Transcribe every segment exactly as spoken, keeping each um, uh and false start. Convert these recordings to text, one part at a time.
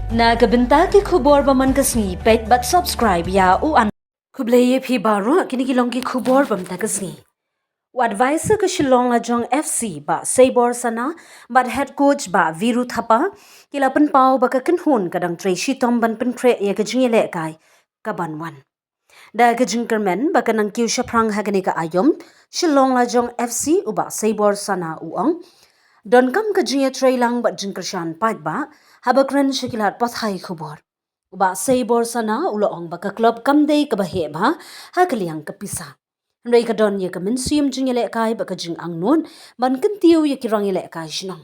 Na ka bynta ki khubor ba man ka sngi, peit bad subscribe ïa u an. Khublei ïa phi baroh, kine ki long ki khubor ba man ka sngi. U advisor ka Shillong Lajong F C Bah Seibor Sana bad head coach Bah Viru Thapa ki la pynpaw ba ka kynhun ka dang trei shitom ban pynkhreh ïa ka jingïalehkai ka ban wan. Da ka jingkyrmen ba ka nang kiew shaphrang ha kane ka aïom, Shillong Lajong F C u Bah Seibor Sana u ong, donkam ka jingïatreilang bad jingkyrshan paidbah haba kren sha ki lad pathai khubor. U Bah Seibor Sana u la ong ba ka klub kam dei kaba heh bha ha ka liang ka pisa, hynrei ka don ïa ka mynsiem jingïalehkai bad ka jingangnud ban kyntiew ïa ki rangïalehkai shnong.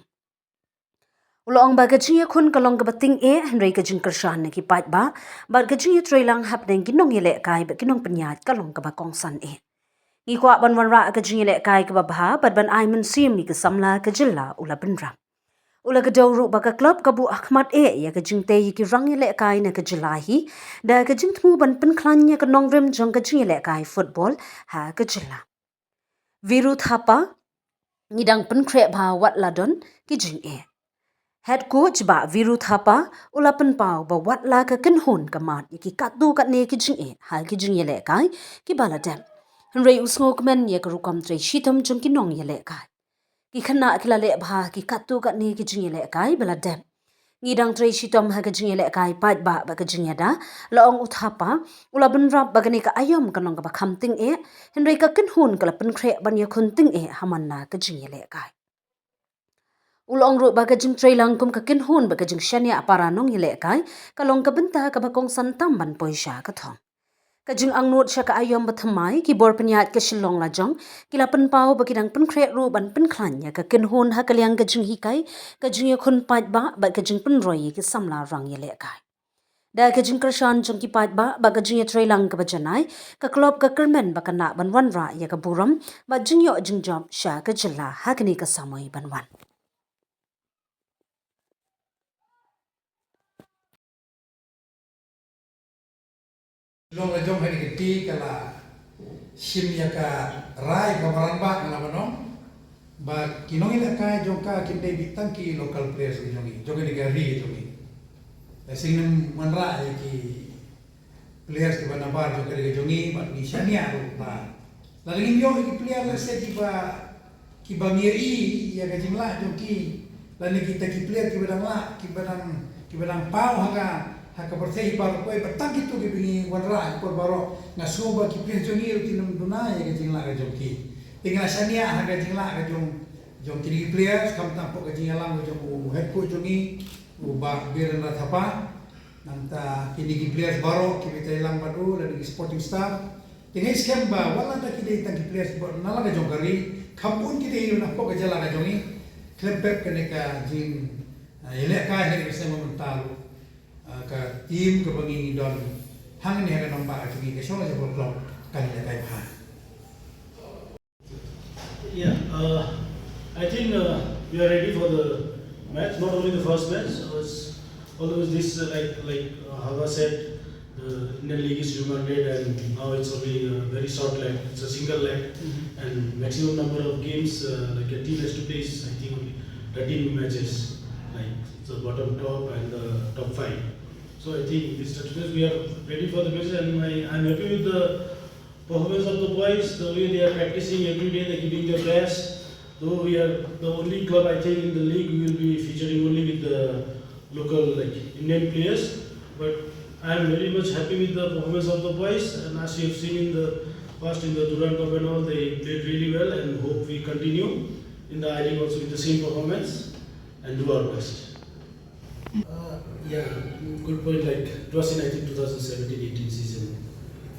U la ong ba ka jingïakhun ka long kaba tyngeh, hynrei ka jingkyrshan na ki paidbah bad ka jingïatreilang hapdeng ki nongïalehkai bad ki nongpynïaid ka long kaba kongsan eh. Ngi kwah ban wanrah ka jingïalehkai kaba bha bad ban ai mynsiem ïa ka samla ka jylla, u la bynrap. U la kdew ruh ba ka klub ka buh hakhmat eh ïa ka jingtei ïa ki rangïalehkai na ka jylla hi da ka jingthmu ban pynkhlaiñ ïa ka nongrim jong ka jingïalehkai football ha ka jylla. Viru Thapa, ngi dang pynkhreh bha wat la don ki jingeh. Head coach Bah Viru Thapa u la pynpaw ba wat la ka kynhun ka mad ïa ki katto katne ki jingeh ha ki jingïalehkai kiba la dep, hynrei u sngewkmen ïa ka rukom trei shitom jong ki nongïalehkai. Ki khynnah ki la leh bha ha ki katto katne ki jingïalehkai ba la dep. Ngi dang trei shitom ha ka jingïalehkai paidbah bad ka jingïada, la ong u Thapa. U la bynrap ba kane ka aïom ka long kaba kham tyngeh, hynrei ka kynhun ka la pynkhreh ban ïakhun tyngeh ha man la ka jingïalehkai. U la ong ruh ba ka jingtreilang kum ka kynhun bad ka jingshaniah para nongïalehkai ka long ka bynta kaba kongsan tam ban poi sha ka thong. Ka jingangnud sha ka aïom ba thymmai, ki bor pynïaid ka Shillong Lajong ki la pynpaw ba ki dang pynkhreh ruh ban pynkhlaiñ ïa ka kynhun ha ka liang ka jinghikai, ka jingïakhun paidbah bad ka jingpynroi ïa ki samla rangïalehkai. Da ka jingkyrshan jong ki paidbah bad ka jingïatreilang kaba janai, ka klub ka kyrmen ba kan lah ban wanrah ïa ka burom bad jingïoh jingjop sha ka jylla ha kane ka samoi ban wan. Long la jong ha kane ka kti ka la shim ïa ka rai ka baran ba ka la ban ong ba ki nongïalehkai jong ka kim dei beit tang ki local players ki jong ngi, jong kane ka ri jong ngi. La sngewbha wanrah ïa ki players kiba nabar jong ka ri ka jong ngi, bad ngi shaniah ruh ba lada ngim ïoh ïa ki player lehse kiba, kiba ngi ïohi ïa ka jinglah jong ki, lane kita ki player kiba dang lah, kiba dang, kiba dang paw ha ka, ha ka pyrthei baroh, kawei ba tang kito kiba ngi wanrah ha ka por baroh. Nga sngew ba ki player jong ngi ruh kin ym duna ïa ka jinglah ka jong ki. Te nga la shaniah ha ka jinglah ka jong, jong kine ki players, khamtam hapoh ka jingïalam ka jong u head coach jong ngi, u Bah Birendra Thapa. Nangta kine ki players baroh kiba treilang bad u, lane ki supporting staff. Te nga ngeit skhem ba wat la da ki dei tang ki players ba na la ka jong ka ri, kham bun ki dei na hapoh ka jylla ka jong ngi. Khlem pep kane ka jing, ah, ïalehkai ha ka seng ba mynta ruh, ah, ka team kaba ngi don hangne ha ka nongbah ka jong ngi ka Shillong Football Club kan ïalehkai bha. Yeah, uh, I think, uh, we are ready for the match. Not only the first match, uh, it's always this, uh, like, like, uh, Hava said, the Indian League is human made, and now it's only a very short leg. It's a single leg, and maximum number of games, uh, like, a team has to play is, I think, only thirteen matches, like, the bottom top and the top five. So I think this, we are ready for the match, and I, I'm happy with the performance of the boys, the way they are practicing every day, they're giving their best. Though we are the only club, I think, in the league, we will be featuring only with the local, like, Indian players. But I am very much happy with the performance of the boys, and as you have seen in the past, in the Durand Cup and all, they played really well, and hope we continue in the I League also with the same performance and do our best. Uh, yeah, good point. Like, it was in, I think, two thousand seventeen eighteen season,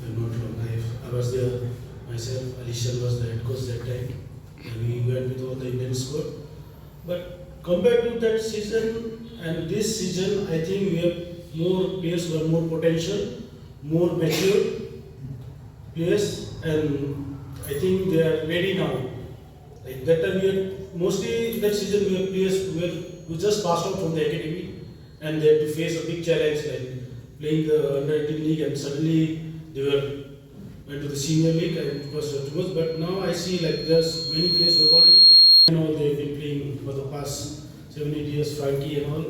if I'm not wrong. I, I was there myself. Alishan was the head coach that time. And we went with all the Indian squad. But compared to that season and this season, I think we have more players who have more potential, more mature players, and I think they are ready now. Like that time, we had mostly that season we had players who, were, who just passed out from the academy, and they had to face a big challenge like playing the under eighteen league, and suddenly they were went to the senior league, and it was too much. But now I see, like, there's many players who have already played. You know, they've been playing for the past seven, eight years, Frankie and all.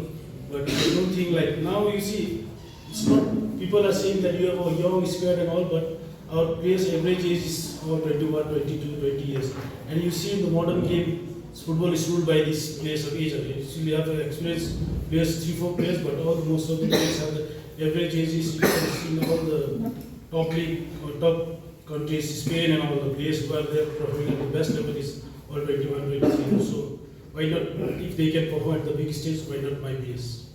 But I don't think, like, now you see, it's not, people are saying that you have a young squad and all, but our players' average age is about twenty-one, twenty-two, twenty years. And you see, in the modern game, football is ruled by these players of age. Okay? So you have experienced players, three, four players, but all, most of the players have the average age is, you can see in all the top league or top countries, Spain and all, the players who are there performing at the best level is all twenty-one, twenty-three. So why not, if they can perform at the big stage, why not my players?